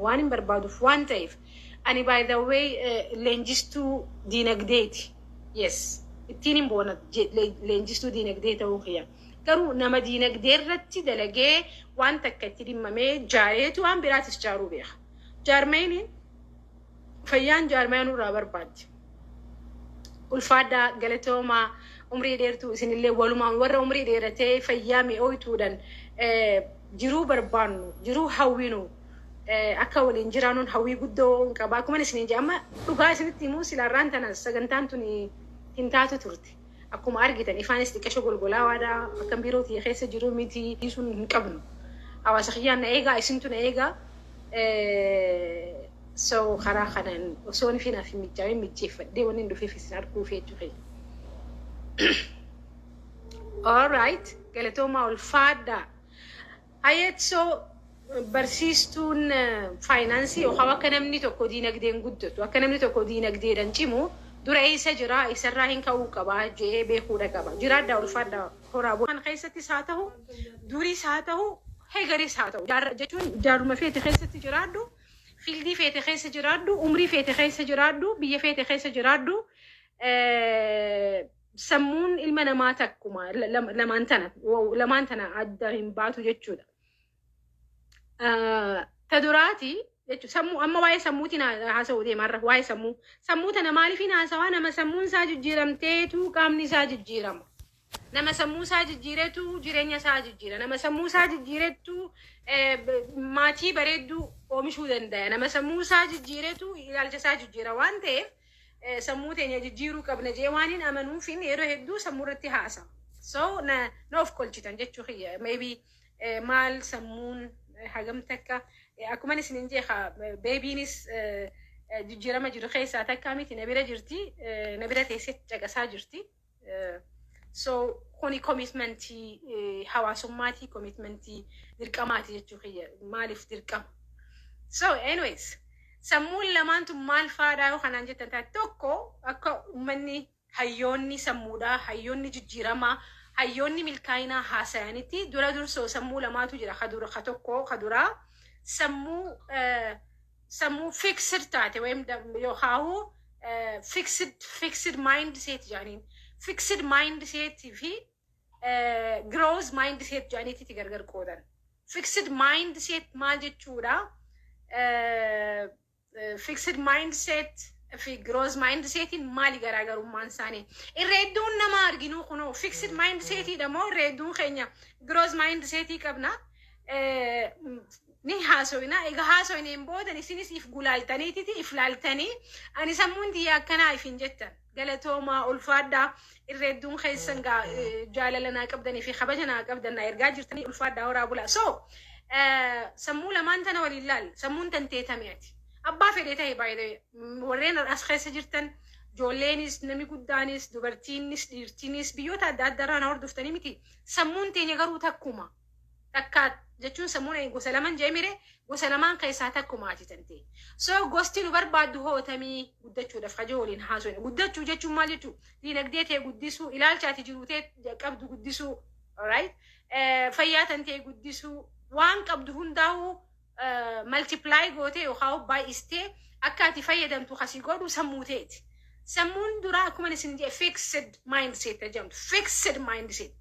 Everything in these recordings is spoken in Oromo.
Waan hin barbaaduuf waan ta'eef, ani by the way leenjistuu diinagdeeti. Yes, ittiin hin boona leenjistuu diinagdee ta'uu kiyya. Garuu nama diinagdee irratti dalagee, waan takka itti dhimmamee jaareetu waan biraatis jaaruu beeka. Jaarmeyni fayyaan jaarmaya nurraa barbaaddi. Ulfaadhaa, galatoomaa, umrii dheertuu isinillee. Walumaan warra umrii dheeratee fayyaa mi'ooytuudhaan jiruu barbaannu, jiruu hawwinu akka waliin jiraanuun hawwii guddoo hin qaba. Akkuma isiniin jedhe, amma dhugaa isinitti himuu, silaarraan tana sagantaan tun hin taatu turte. Akkuma argitan ifaanis xiqqasho golgolaawaadha. Akka biiroo tiyya keessa jiru miti sun hin qabnu. Hawaasa kiyyaan na eegaa, isintu na eegaa. So karaa kanaan osoo inni naaf hin mijaa'in mijjeeffadhee wanni hin dhufeef isin arguuf jechuudha. Alright, galatoomaa, ulfaadhaa. Hayet, so barsiistuun faayinaansii yookaan akka namni tokko diinagdeen guddatu, akka namni tokko diinagdeedhaan cimu, dura eessa jira, isarraa hin ka'uu qaba jedhee beekuudha qaba. Jiraadhaa, ulfaadhaa, horaa. Kan keessattis haa ta'u, duriis haa ta'u, hegaris haa ta'u. Jechuun jaaruma feete keessatti jiraadhu, field feete keessa jiraadhu, umrii feete keessa jiraadhu, biyya feete keessa jiraadhu. Sammuun ilma namaa takkuma, lamaan tana adda hin baatu jechuudha. Ta duraati jechuudha. Sammuu, amma waa'ee sammuutiin haasa'uu deemarra, waa'ee sammuu. Sammuu tana maaliifin haasawaa? Nama sammuun isaa jijjiiramteetu qaamni isaa jijjiirama. Nama sammuu isaa jijjiiretu jireenya isaa jijjiira. Nama sammuu isaa jijjiiretu maatii bareedduu oomishuu danda'a. Nama sammuu isaa jijjiiretu ilaalcha isaa jijjiira waan ta'eef, sammuu teenya jijjiiruu qabna jee waan hin amanuufin yeroo hedduu sammuu irratti haasa. So na of kolchitan jechuu kiyya. Maybe maal sammuun hagam takka, akkuma isinin jee, beebiinis jijjiirama jiru keessaa takka miti, na bira jirti, na bira teessee caqasaa jirti. So kuni commitmentii hawaasummaatii, commitmentii dirqamaati jechuu kiyya. Maaliif dirqama? So anyways, sammuun lamaan tun maal faadhaa yoo kanaan jettan taate, tokko akka uummanni, hayyoonni sammuudhaa, hayyoonni jijjiiramaa, hayyoonni milkaa'inaa haasayanitti, dura dursoo sammuu lamaatu jira. Ka dura, ka tokko, ka duraa sammuu fixed taate wayim yookaan fixed mindset jedhaniin, fixed mindset fi growth mindset jedhaniitti gargar qoodan. Fixed mindset maal jechuudha? Fixed mindset fi growth mindsetiin maali garaagarummaan isaanii? Irra hedduun nama arginu kunoo fixed mindsetiidha moo irra hedduun keenya growth mindsetii qabna? Ni haasofina. Egaa haasofneen booda isinis if gulaaltaniititi if laaltanii, ani sammuun tiyya akkanaa if hin jettan. Galatoomaa, ulfaadhaa. Irra hedduun keessan jaalala naa qabdanii fi kabaja naa qabdan naa ergaa jirtanii, ulfaadhaa, horaa bulaa. So sammuu lamaan tana waliin laal. Sammuun tan teetame ati. Abbaa fedhee ta'e, baay'ee warreen as keessa jirtan, ijoolleenis, namni guddaanis, dubartiinis, dhiirtiinis, biyyoota adda addaa irraa na hordoftanii miti. Sammuun teenya garuu takkuma. Takka jechuun sammuun gosa laman jee mire, gosa lamaan keessaa takkumaati tante. So gosti nu barbaaddu hootamii guddachuudhaaf kajoo waliin haasofne. Guddachuu jechuun maal jechuu? Diinagdee ta'e guddisuu, ilaalcha ati jiru ta'e qabdu guddisuu, alright? Fayyaa tan ta'e guddisuu, waan qabdu hundaa'uu multiply gootee yookaan baay'istee akka ati fayyadamtu kasii godhu sammuu ta'eeti. Sammuun duraa akkuma isin jedhe fixed mindset jedhamtu. Fixed mindset.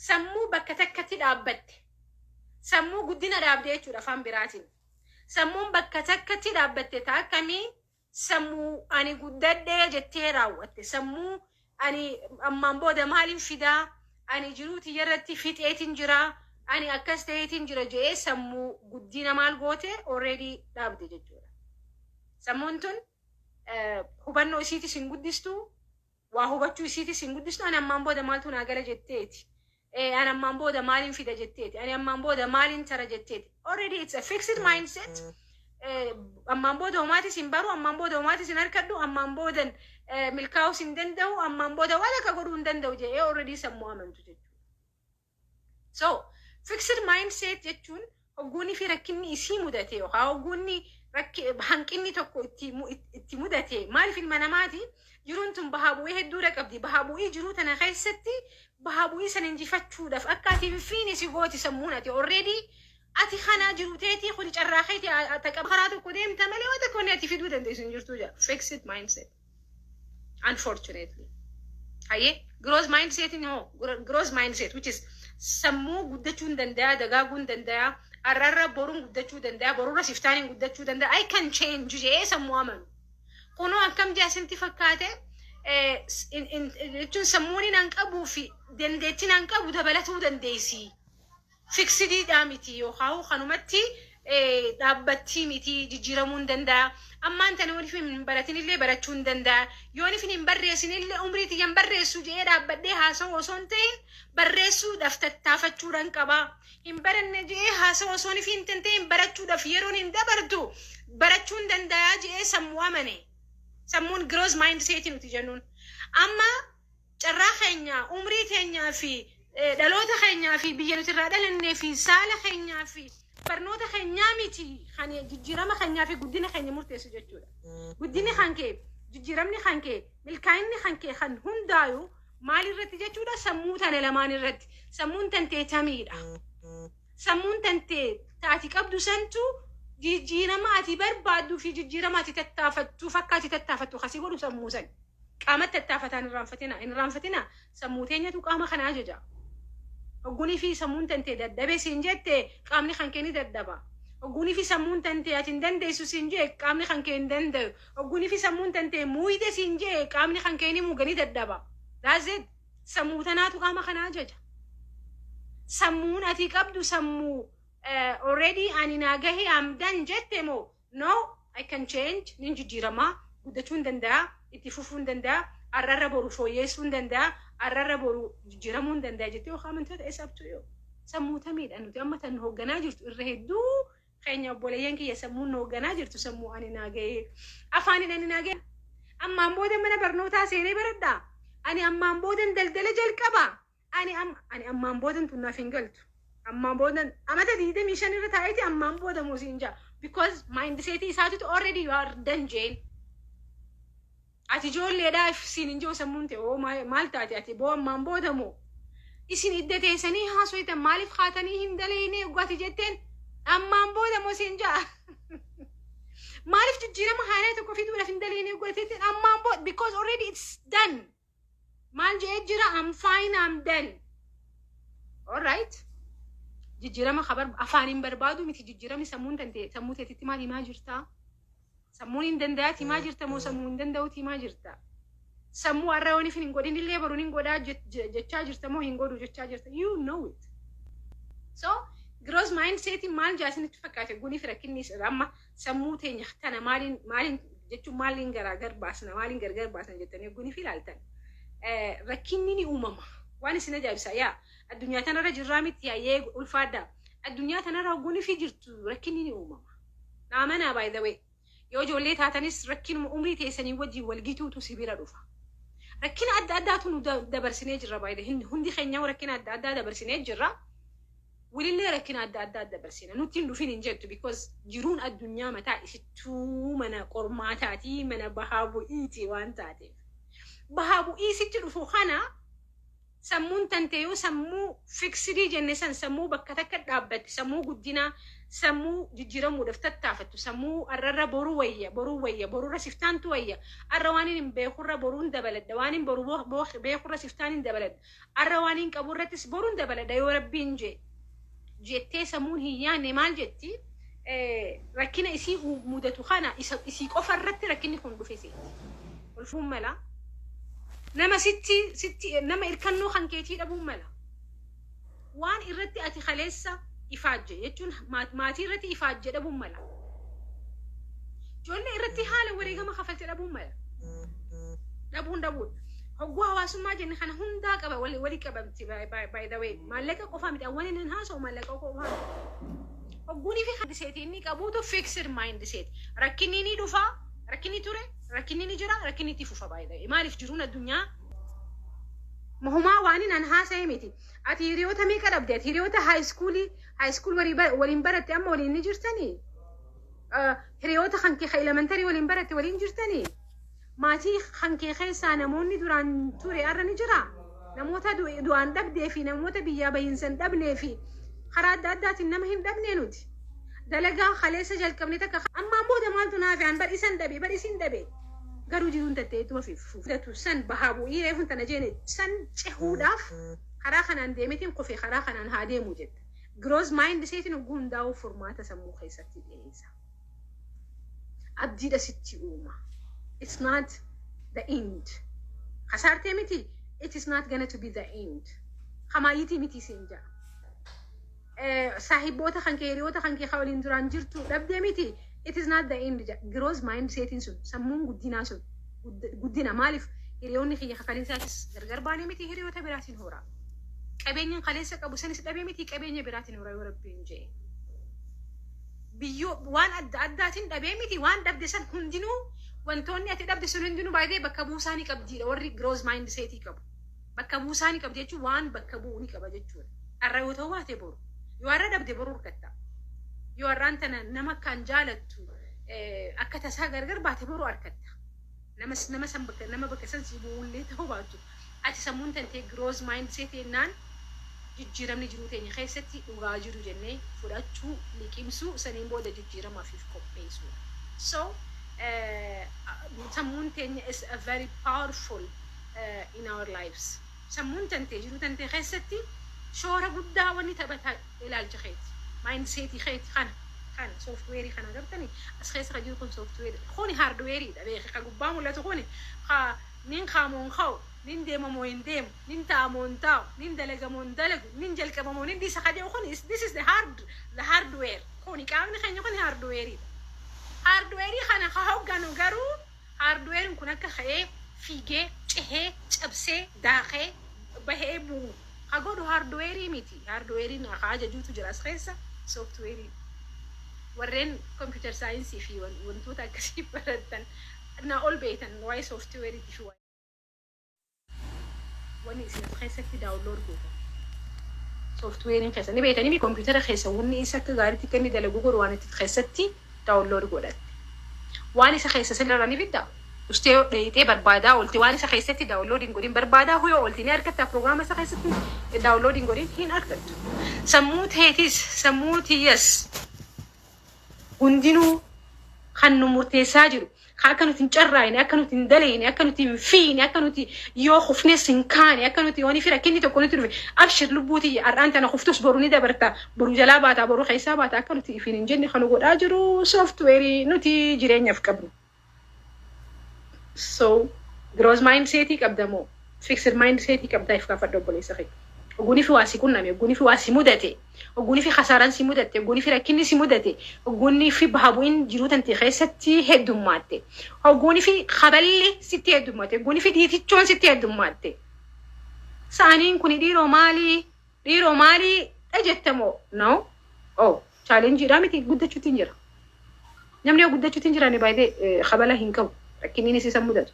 Sammuu bakka takkatti dhaabbatte. Sammuu guddina dhaabde jechuudha afaan biraatiin. Sammuun bakka takkatti dhaabbatte ta'a akkamii? Sammuu ani guddadhee jettee raawwatte. Sammuu ani ammaan booda maaliin fidaa? Ani jiruu tiyya irratti fixeetiin jira. Ani akkas ta'eetiin jira jedhee sammuu guddina maal goote, already dhaabde jechuudha. Sammuun tun hubannoo isiitis hin guddistu, waa hubachuu isiitis hin guddistu. Ani ammaan booda maaltu naa gala jetteeti. Ani ammaan booda maaliin fida jetteeti. Ani ammaan booda maaliin tara jetteeti. Already it's a fixed mindset. Ammaan booda homaatis hin baru, ammaan booda homaatis hin harkadhu, ammaan boodan milkaa'uus hin danda'u, ammaan booda waan akka godhuu hin danda'u jedhee already sammuu amantu jechuudha. So, fixed mindset jechuun hogguunii fi rakkinni isii mudate yookaan hogguunni hanqinni tokko itti mudate, maaliif ilma namaati, jiruun tun bahaa bu'ee hedduudha qabdi. Bahaa bu'ii jiruu tana keessatti bahaa bu'ii sana injifachuudhaaf akka ati hin fiine si gooti sammuun ati already Ati kana jiru teetii kuni carraa keetii taqa karaa tokko deemta malee waan tokko ati fiduu dandeessu hin jirtu jira. Fixed mindset. Unfortunately. Hayyee, growth mindset hoo, growth mindset, which is sammuu guddachuu hin danda'a, dagaaguu hin danda'a, har'arra boruun guddachuu danda'a, borurra siftaaniin guddachuu danda'a, I can change jedhee sammuu amanu. Kunoo akkam jaasinti fakkaate jechuun sammuun nan qabuu fi dandeettii nan qabu dabalatuu dandeessi. Fixediidhaa miti yookaan kanumatti dhaabbattii miti, jijjiiramuu hin danda'a. Ammaan tana yoon hin baratin illee barachuu hin danda'a. Yoon hin barreessin illee umrii tiyyan barreessu jedhee dhaabbadhee haasa'u osoo hin ta'in barreessuudhaaf tattaafachuudhaan qaba. Hin baranne jedhee haasa'u osoo hin ta'in barachuudhaaf yeroon hin dabartu barachuu hin danda'a jedhee sammuu amane. Sammuun growth mindset nuti jennuun. Amma carraa keenya, umrii keenyaa fi dhaloota keenyaa fi biyya nuti irraa dhalannee fi saala keenyaa fi barnoota keenyaa miti kan jijjiirama keenyaa fi guddina keenya murteessu jechuudha. Guddinni kan kee, jijjiiramni kan kee, milkaa'inni kan kee kan hundaayu maal irratti jechuudha? Sammuu tana lamaan irratti. Sammuun tantee tamiidha? Sammuun tantee taati qabdu santu jijjiirama ati barbaadduu fi jijjiirama ati tattaafattuuf akka ati tattaafattu kasii godhu sammuu san. Qaama tattaafataan irraanfatina, hin irraanfatina, sammuu teenyatu qaama kana ajaja. Hoggunii fi sammuun tantee dadhabee siin jette, qaamni kan kee ni dadhaba. Hoggunii fi sammuun tantee ati hin dandeessu siin jee, qaamni kan kee hin danda'u. Hoggunii fi sammuun tantee muuyide siin jee, qaamni kan kee ni muuga, ni dadhaba. That's it. Sammuu tanaatu qaama kana ajaja. Sammuun ati qabdu sammuu already ani naa gahe, I'm done jette moo, no, I can change, nin jijjiiramaa, guddachuu hin danda'a, itti fufuu hin danda'a, arrarra boru fooyyeessuu hin danda'a, arrarra boru jijjiiramuu hin danda'a jettee yookaan amantoota, it's up to you. Sammuu tamiidha nuti amma tan hoogganaa jirtu? Irra hedduu keenya, obboleeyyan kiyya, sammuun nu hoogganaa jirtu sammuu ani naa gahee, afaaniin ani naa gahee, ammaan booda mana barnootaa seenee baradhaa, ani ammaan boodan daldala jalqaba, ani ammaan boodan tun naaf hin galtu, ammaan boodan amata 25 irra taa'eeti ammaan booda muusiin jaa, because mindset isaatitu already you are done jeen. Ati ijoolleedhaaf siin hin jiru sammuun ta'e oo maal taate ati boo ammaan booda moo isin idda teessanii haasoitan maaliif kaatanii hin daleeyne ati jetteen ammaan booda moo siin jaa, maaliif jijjiirama haaraa tokko fiduudhaaf hin daleeyne jetteen ammaan booda, because already it's done. Maal jedhee jira? I'm fine, I'm done. Alright, jijjiirama kabar afaaniin barbaadu miti jijjiirami. Sammuun tante sammuu teetitti maal himaa jirtaa? Sammuun hin danda'aati himaa jirta moo sammuu hin danda'uuti himaa jirta? Sammuu har'a yoon hin godhin illee boruun hin godhaa jechaa jirta moo hin godhu jechaa jirta? You know it. So growth mindset maal jaasinitti fakkaate? Guniif rakkinni amma sammuu teenya tana maaliin maaliin jechuun maaliin garaagar baasna, maaliin gargar baasna jettanii guniif ilaaltan. Rakkinni ni uumama. Waan isin ajaa'ibsa yaa addunyaa tanarra jirraa miti yaa'ee ulfaadha. Addunyaa tanarra gunifi jirtu rakkinni ni uumama. Naamanaa, by the way. Yoo ijoollee taatanis rakkinuma umrii teessanii wajjin walgituutu si bira dhufa. Rakkina adda addaatu nu dabarsinee jirra baay'ee, hundi keenya rakkina adda addaa dabarsinee jirra. Walillee rakkina adda addaa dabarsina. Nutti hin dhufin hin jettu, because jiruun addunyaa mataa isittuu mana qormaataatii, mana bahaa bu'iiti waan taateef. Bahaa bu'ii sitti dhufu kana sammuun tante yoo sammuu fixedii jenne san, sammuu bakka takka dhaabbatte, sammuu guddinaa, sammuu jijjiiramuudhaaf tattaafattu, sammuu arrarra boruu wayya, boruu wayya, borurra siftaantu wayya, arra waan hin beekurra boruun dabaladha, waan hin boru beekurra siftaan hin dabaladha, arra waan hin qaburrattis boruun dabaladha yoo Rabbiin jee jettee sammuun hin yaanne maal jetti? Rakkina isii mudatu kana isii qofa irratti rakkinni kun dhufe seeti. Ulfuun mala. Nama sitti nama irkannoo kan keetii dhabuun mala. Waan irratti ati kaleessa ifaajje jechuun maatii irratti ifaajje dhabuun mala. Ijoollee irratti haala wareegama kafalte dhabuun mala. Dhabuun dhabuun. Hogguu hawaasummaa jenne kana hundaa qaba, walii qabamti by the way. Maallaqa qofaa miti, awwan inni haasa'u maallaqa qofaa miti. Hogguunii fi mindset inni qabuutu fixed mindset. Rakkinni ni dhufa, rakkinni ture, rakkinni ni jira, rakkinni itti fufa by the way. Maaliif? Jiruun addunyaa mahumaa waan hin haasa'e miti. Ati hiriyoota meeqa dhabde? Ati hiriyoota high school waliin baratte amma waliin ni jirtanii? Hiriyoota kan kee elementary waliin baratte waliin jirtanii? Maatii kan kee keessaa namoonni duraan ture har'a ni jira? Namoota du'aan dhabdee fi namoota biyyaa bahiinsa hin dhabnee fi Karaa adda addaatiin nama hin dhabnee nuti. Dalagaa kaleessa jalqabne takka ammaan booda maaltu naafe an bar isan dhabe bar isin dhabe. Garuu jiruun tatteetuma fudhatu san bahaa bu'ii reefuun tana jeene san cehuudhaaf karaa kanaan deemetiin kufee karaa kanaan haa deemu jetta. Growth mindsetiin hogguu hundaa'uu furmaata sammuu keessatti dhiyeessa. Abdiidha sitti uuma. It's not the end. Kasaartee miti, it is not gonna to be the end. Hamaayitii miti siin jedha. Saahiboota kan kee, hiriyoota kan kee kan waliin duraan jirtu dhabdee miti, it is not the end jedha. Growth mindsetiin sun, sammuun guddinaa sun, guddina maaliif hiriyoonni kiyya kakaleessaatis gargar baanee miti, hiriyoota biraatiin horaa. Qabeenyaan kaleessa qabu sanis dhabee miti, qabeenya biraatiin horaa yoo Rabbiin jee. Biyyoo waan adda addaatiin dhabee miti, waan dhabde san hundinuu, wantoonni ati dhabde sun hundinuu baay'ee bakka buusaa ni qabdiidha warri growth mindsetii qabu. Bakka buusaa ni qabdi jechuun waan bakka bu'u ni qaba jechuudha. Har'a yoo ta'u baate boru. Yoo har'a dhabde boru argatta. Yoo har'aan tana nama akkaan jaalattu akka tasaa gargar baate boru argatta. Nama san bakka nama bakka san si bu'ullee ta'uu baattu. Ati sammuun tantee growth mindset jennaan jijjiiramni jiruu teenya keessatti dhugaa jiru jennee fudhachuu, liqimsuu, saniin booda jijjiiramaaf qopheessuudha. So sammuun teenya is a very powerful in our lives. Sammuun tantee jiruu tantee keessatti shoora guddaa wanni taphataa ilaalcha keeti. Mindsetii keeti kana softwareii kana gartanii as keessa kan jiru kun softwareii kuni hardwareiidha beeki ka gubbaa mul'atu kuni ka nin kaamoon ka'u, nin deemamoo hin deemu, nin taa'amoo hin taa'u, nin dalagamoo hin dalagu, nin jalqabamoo nin dhiisa ka jedhu kuni, this is the hardware. Kuni qaamni keenya kuni hardwareiidha. Hardwareii kana ka hoogganu garuu hardwareiin kun akka ka'ee fiigee cehee cabsee daakee bahee bu'u ka godhu hardwareii miti. Hardwareiin ka ajajuutu jira as keessa, softwareii. Warreen computer science fi wantoota akkasii baratan na ol beektan waa'ee softwareiitii fi wanni isin as keessatti download gootan. Softwareiin keessa ni beektanii kompiitara keessa wanni isa akka gaariitti akka inni dalagu godhu waan itti keessatti download godhatte. Waan isa keessa sirra ni fidda. Ustee dheeyitee barbaadaa oolti, waan isa keessatti download hin godhin barbaadaa huyoo oolti ni argatta? Piroogiraama isa keessatti download hin godhin hin argattu. Sammuu teetis sammuu tiyyas hundinuu kan nu murteessaa jiru kan akka nuti hin carraa'ine, akka nuti hin daleene, akka nuti hin fiine, akka nuti yoo kufnes hin kaane, akka nuti yooni fi rakkinni tokko nuti dhufe abshir lubbuu tiyya, har'aan tana kuftus boru ni dabarta, boru jalaa baata, boru keessaa baata akka nuti ifiin hin jenne kan nu godhaa jiru softwareii nuti jireenyaaf qabnu. So growth mindsetii qabda moo fixed mindsetii qabdaa if gaafadhu, obboleessa kee. Ogguunii fi waa si qunname, ogguunii fi waa si mudate, ogguunii fi kasaaraan si mudatte, ogguunii fi rakkinni si mudate, ogguunii fi baha bu'iin jiruu tante keessatti heddummaatte, ogguunii fi kaballi sitti heddummaate, ogguunii fi dhiitichoon sitti heddummaate. Saaniin kuni dhiiroo maalii? Dhiiroo maalii dha jettamoo? No. Oh, challengeiidhaa miti, guddachuutti hin jira. Namni yoo guddachuutti hin jiraanne baay'ee kabala hin qabu. Rakkinni isa mudatu.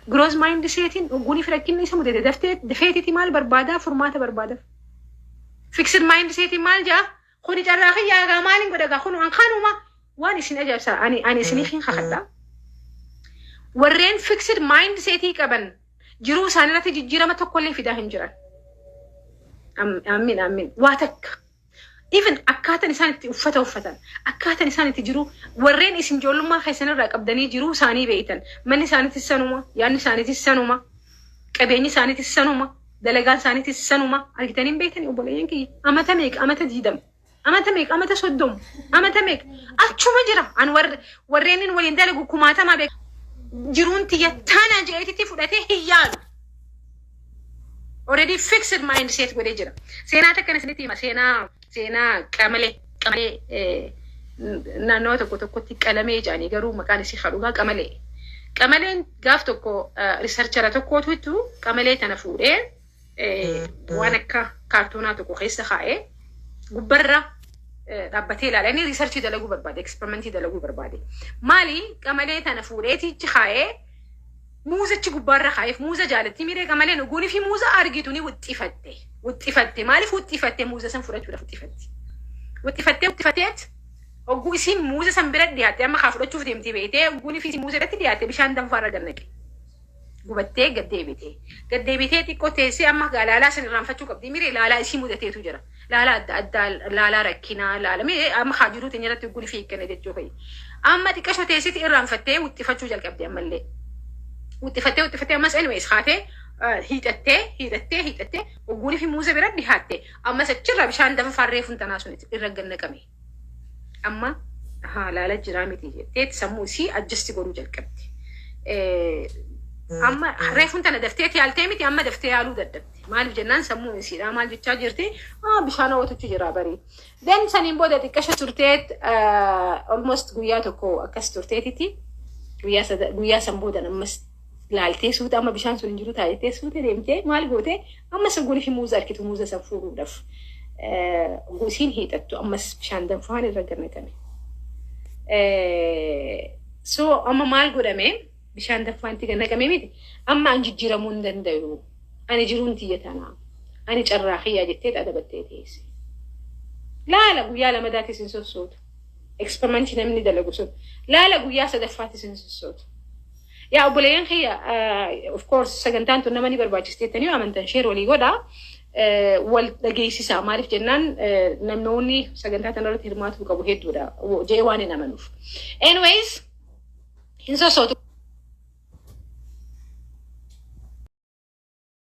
Growth mindsetiin ogguunii fi rakkinni isa mudate daftee dafeetiti maal barbaadaa? Furmaata barbaada. Fixed mindsetiin maal jedha? Kuni carraa kiyyaa gaa, maaliin godha gaa, kun an kanuma. Waan isin ajaa'ibsa ani isiniif hin kakadha. Warreen fixed mindsetii qaban jiruu isaanii irratti jijjiirama tokkollee fidaa hin jiran. Amiin amiin, waa takka. Even akkaataan isaan itti uffata uffatan, akkaataan isaan itti jiru, warreen isin ijoollummaa keessan irraa qabdanii jiruu isaanii beektan, manni isaaniitis sanuma, yaadni isaaniitis sanuma, qabeenyi isaaniitis sanuma, dalagaan isaaniitis sanuma, argitanii hin beektanii obboleeyyan kiyya. Amata meeqa, amata 20, amata meeqa, amata 30, amata meeqa, achuma jira. An warreen inni waliin dalagu kumaatamaa beeka. Jiruun tiyya tana jeetitti fudhatee hin yaalu. Already fixed mindset godhee jira. Seenaa takkan isinitti hima. Seenaa qamalee naannoo tokko tokkotti qalamee jedhanii, garuu maqaan isii kadhugaa qamalee. Qamaleen gaaf tokko researchera tokkootu qamalee tana fuudhee waan akka kaartoonaa tokko keessa kaa'ee gubbarra dhaabbatee ilaala. Inni researchii dalaguu barbaade, experimentii dalaguu barbaade. Maali, qamalee tana fuudheetichi kaa'ee muuzachi gubbaarra kaa'eef. Muuza jaalatti miree qamaleen? Oguunii fi muuza argitu ni wuxxifatte. Wuxxifatte. Maaliif wuxxifatte? Muuza san fudhachuudhaaf wuxxifatte. Wuxxifattee wuxxifatteet ogguu isiin muuza san bira dhiyaatte, amma kaa fudhachuuf deemtee beektee, ogguunii fi muuza irratti dhiyaatte bishaan danfaarra gad naqe. Gubattee gad deebite. Gad deebitee xiqqoo teessee amma gaa laalaa san irraanfachuu qabdi. Miree laalaa isii mudateetu jira. Laala adda addaa, laalaa rakkinaa, laala mee amma haajiruu teenya irratti guni fiikkane jechuu fa'i. Amma xiqqasho teessiti irraanfattee wixxifachuu jalqabde ammallee. Wixxifattee wixxifattee ammas anyways haatee hiixattee hiixattee hiixattee ogguunii fi muuza bira dhihaatte, ammas achirraa bishaan danfaan reefuun tanaa sun irra gannaqame. Amma haa laala jiraa miti jettee sammuu isii adjust godhuu jalqabde. Amma reefuun tana daftee yaaltee miti, amma daftee yaaluu dadhabde. Maaliif jennaan sammuu isiidha maal jechaa jirti? Bishaan hawwatutu jira barii. Then saniin booda xiqqasha turteet, almost guyyaa tokko akkas turteetiti, guyyaa san booda ammas laaltee suuta, amma bishaan sun hin jiru taa'ettee suuta deemtee maal gootee, ammas ogguun fi muuza arkitu muuza san fuudhuudhaaf isiin hiixattu, ammas bishaan danfaan irra gannaqame. So amma maal godhame? Bishaan danfaanti gannaqame miti, amma an jijjiiramuu hin danda'u, ani jiruun tiyya tanaa, ani carraa kiyyaa jettee adabattee teesse. Laala, guyyaa lamadaatis hin sossootu. Experimentii namni dalagu sun laala, guyyaa sadaffaatis hin sossootu. Yaa obboleeyyan kiyya, of course sagantaan tun nama ni barbaachisteettanii amantan share walii godhaa. Wal dhageessisaa. Maaliif jennaan namoonni sagantaa kana irratti hirmaatuu qabu hedduudha jee waan hin amanuuf. Anyways, hin sossootu.